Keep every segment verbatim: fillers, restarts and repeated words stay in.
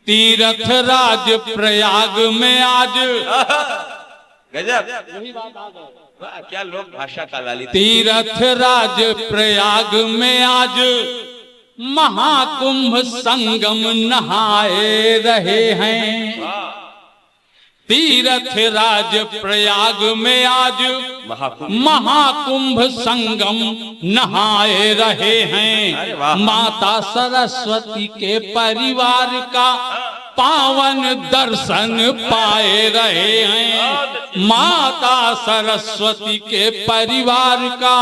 तीरथ राज प्रयाग में आज। गजब। वाह, क्या लोक भाषा का लालित्य। तीरथ राज प्रयाग में आज महाकुंभ संगम नहाए रहे हैं। वाह। तीरथ राज प्रयाग में आज महाकुंभ। महाकुंभ संगम नहाए रहे हैं। अरे वाह। माता सरस्वती के परिवार का पावन दर्शन पाए रहे हैं। माता सरस्वती के परिवार का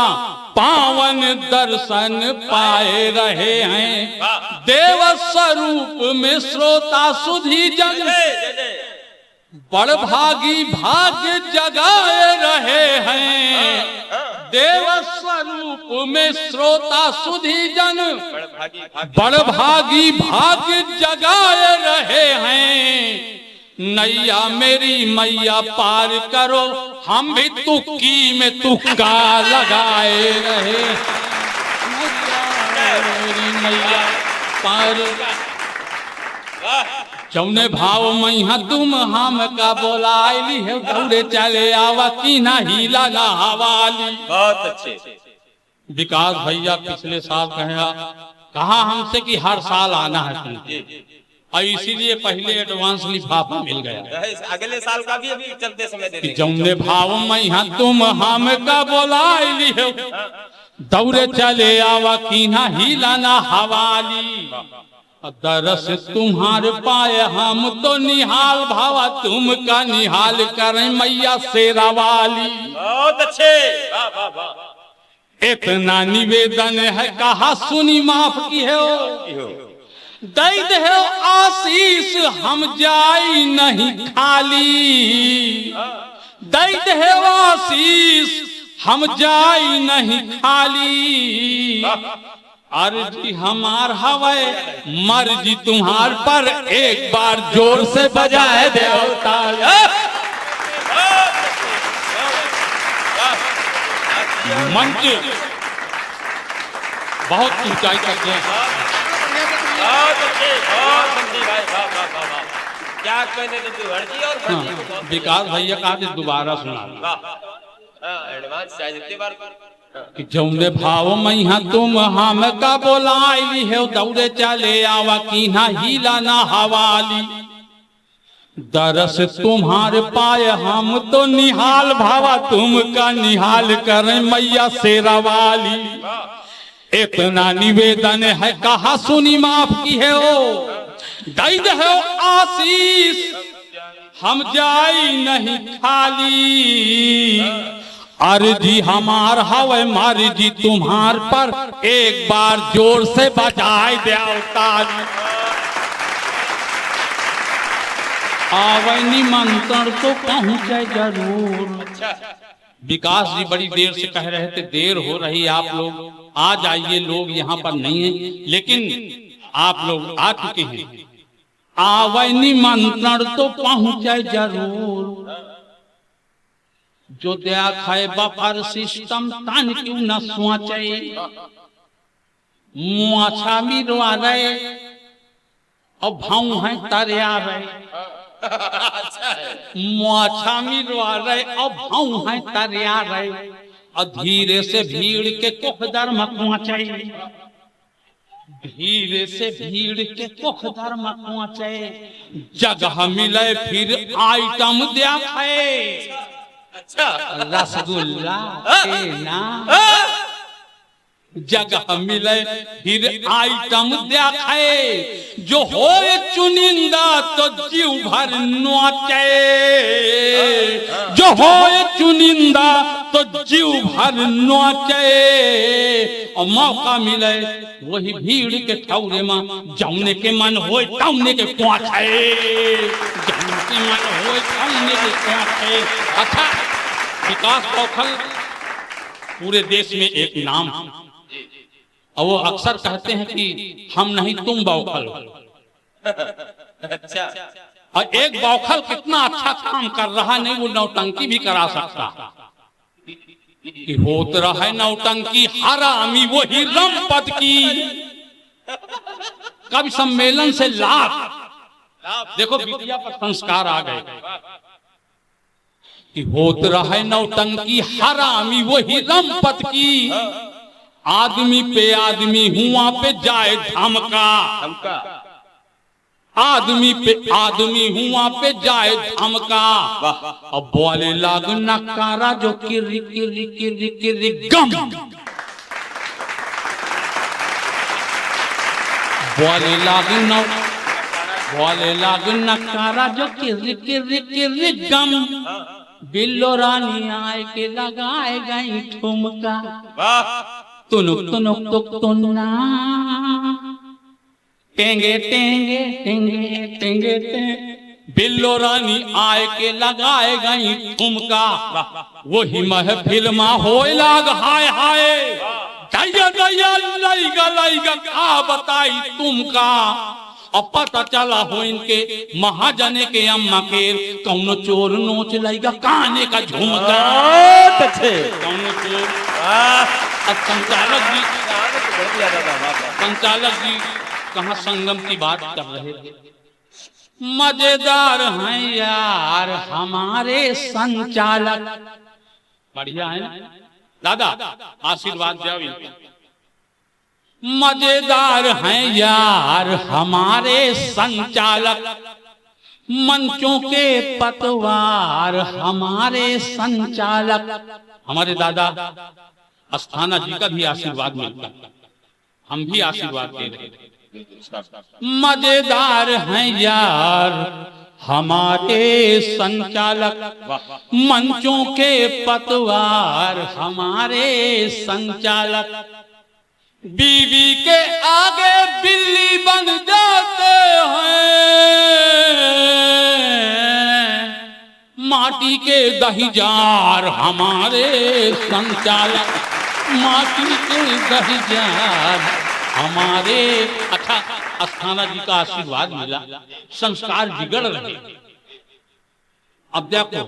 पावन दर्शन पाए रहे हैं। देव स्वरूप में श्रोता सुधी जन, बड़भागी भाग्य जगाए रहे हैं। देव स्वरूप में श्रोता सुधी जन, बड़भागी भाग्य जगाए रहे हैं। नैया मेरी मैया पार करो, हम भी तुक्की में तुक्का लगाए रहे। नैया मेरी मैया पार। जौने भाव मइहाँ तुम हमका बोलाइली हो, दौड़े चले आवा कि ना हीला ना हवाली। बहुत अच्छे। विकास भैया पिछले साल कहे, कहा हमसे कि हर साल आना है तुमको। जी। और इसीलिए पहले एडवांस लिफाफा मिल गया। अगले साल का भी अभी चलते समय दे कि देंगे। जौने भाव मइहाँ तुम हमका बोलाइली हो, दौड़े चले आवा कि ना हीला ना हवाली। दरस तुम्हार पाए हम तो निहाल भावा, तुमका निहाल करें मैया शेरा वाली। बहुत अच्छे, वाह, वाह, वाह। इतना निवेदन है, कहा सुनी माफ किहो। किहो। दई देहो आशीष, हम जाई नहीं खाली। दई देहो आशीष, हम जाई नहीं खाली। अर्जी हमार हवै, मर्जी तुम्हार, पर एक बार जोर से बजाए देव ताली। मंच बहुत ऊंचाई तक है। बहुत अच्छे, बहुत अच्छे भाई, वाह, वाह, वाह, वाह, वाह। क्या कहने तो तू हर जी और हाँ, फर्जी को बहुत विकास भैया का आज दोबारा सुना। वाह। हाँ, एडवांस चाहे जितनी बार कि जौने भाव मइहाँ तुम हमका बोलाइली हो, दौड़े चले आवा कि ना हीला ना हवाली। दरस तुम्हार पाए हम तो निहाल भावा, तुमका निहाल करें मैया शेरा वाली। इतना निवेदन है, कहा सुनी माफ किहो, दई देहो आशीष, हम जाई नहीं खाली। अर्जी हमार हवै, मर्जी तुम्हार, पर एक बार जोर से बजाए देव ताली। आवै निमंत्रण तो पहुँचै जरूर। अच्छा। विकास जी बड़ी देर से कह रहे थे, देर हो रही, आप लोग आ जाइए, लोग यहाँ पर नहीं हैं, लेकिन आप लोग आ चुके हैं। आवै निमंत्रण तो पहुँचै जरूर। जो देखै बफर सिस्टम तन क्यों न सोचै। मोछा मिरवा रहे, अब भाऊ हैं तरिया रहे। अच्छा है। मोछा मिरवा रहे, अब भाऊ हैं तरिया रहे। और धीरे से भीड़ के कोखदर में पहुँचै। धीरे से भीड़ के कोखदर में पहुँचै, जगह मिलै फिर आइटम देखै। अच्छा। रसगुल्ला, हाँ। छेना। हाँ। जगह मिलै फिर आइटम देखै, जो होय चुनिंदा तो जीव भर नोचै। जो होय चुनिंदा तो जीव भर नोचै। और मौका मिलै वही भीड़ के ठौरे मा, जौने के मन होय तौने के कोचै। जौने के मन होय तौने के कोचै। अच्छा, विकास बौखल पूरे देश में एक नाम है। और वो अक्सर कहते हैं कि हम नहीं तुम बौखल हो। अच्छा। और एक बौखल कितना अच्छा काम कर रहा, नहीं वो नौटंकी भी करा सकता। कि होत रहै नौटंकी हरामी वही रमपद की। कवि सम्मेलन से लाख, देखो, बिटिया पर संस्कार आ गए कि होत रहे नौटंकी हरामी वही रंपत की। आदमी पे आदमी हुआ पे जाए धमका। धमका। आदमी पे आदमी हुआ पे जाए धमका। वाह। अब बोले लाग नकारा जो किर्री किर्री किर्री किर्री गम। बोले लाग न, बोले लाग नकारा जो किर्री किर्री किर्री गम। बिल्लो रानी आए के लगाए गई ठुमका। वाह। तुनुक तुनुक तुक तुन्ना। टेंगे टेंगे टेंगे टेंगे टेंगे। बिल्लो रानी आए के लगाए गई ठुमका। वही महफिल मा होए लाग हाय हाय। दैया दैया लइगा लइगा का बताई तुमका। अब पता चला हो इनके महाजने के अम्मा के कौनो चोर नोच लइगा काने का झुमका। बहुत अच्छे। कौनो चोर। वाह। अब संचालक जी, बहुत ज्यादा था, वाह, वाह। संचालक जी कहाँ संगम की बात कर रहे थे। मजेदार हैं यार हमारे संचालक। बढ़िया है ना? दादा, आशीर्वाद द्याव इनको। मजेदार हैं यार हमारे संचालक, मंचों के पतवार हमारे संचालक। हमारे दादा अस्थाना जी का भी आशीर्वाद मिलता है। हम भी आशीर्वाद दे रहे हैं। मजेदार हैं यार हमारे संचालक, मंचों के पतवार हमारे संचालक। बीवी के आगे बिल्ली बन जाते हैं, माटी के दही जार हमारे संचालक, माटी के दही जार हमारे। अच्छा, अस्थाना जी का आशीर्वाद मिला, संस्कार बिगड़ रहे। अब देखो,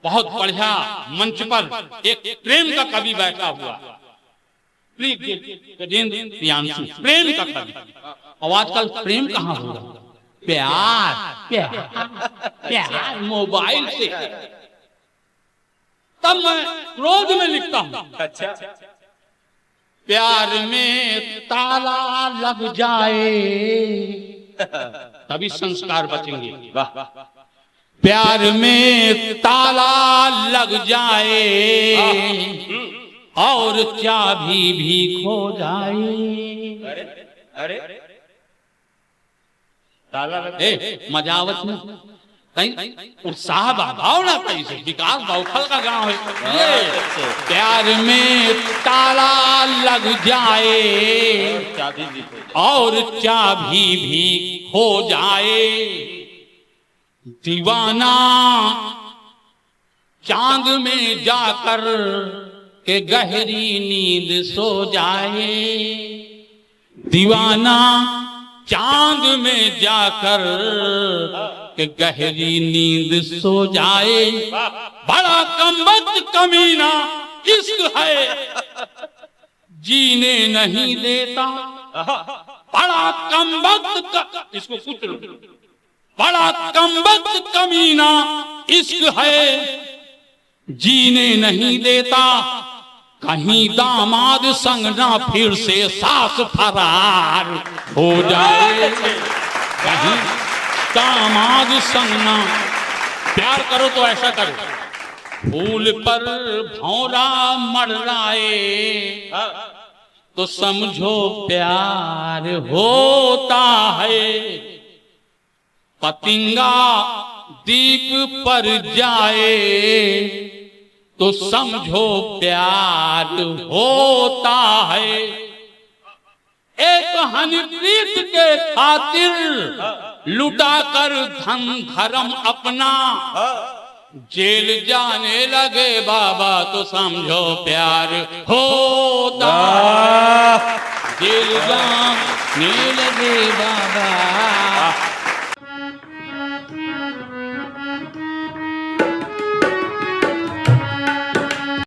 बहुत बढ़िया मंच पर एक प्रेम का कवि बैठा हुआ। प्रिय गजेंद्र प्रियांशु, प्रेम का कवि। और आजकल प्रेम कहाँ हो रहा? प्यार, प्यार, प्यार मोबाइल से। तब मैं क्रोध में लिखता हूँ। अच्छा। प्यार में ताला लग जाए, तभी संस्कार बचेंगे। वाह। प्यार में ताला लग जाए और चाबी भी खो जाए। अरे, अरे, ताला लग ए, मजा आवत नहीं। कहीं उत्साह बा, भावना कहीं से, विकास बा, उखल का गाँव है। ये प्यार में ताला लग जाए और चाबी भी खो जाए। दीवाना चांद में जाकर के गहरी नींद सो जाए। दीवाना चांद में जाकर के गहरी नींद सो जाए। बड़ा कमबख्त कमीना इश्क है, जीने नहीं देता। बड़ा कमबख्त क-, इसको कुछ लोग, बड़ा कमबख्त कमीना इश्क है, जीने नहीं देता। कहीं दामाद संग ना फिर से सास फरार हो जाए। कहीं दामाद संग ना, प्यार करो तो ऐसा करो, फूल पर भौंरा मंडराए तो समझो प्यार होता है। पतिंगा दीप पर जाए तो समझो प्यार होता है। एक हनी प्रीत के खातिर लुटा कर धन धर्म अपना, जेल जाने लगे बाबा तो समझो प्यार होता। वाह। जेल जाने लगे बाबा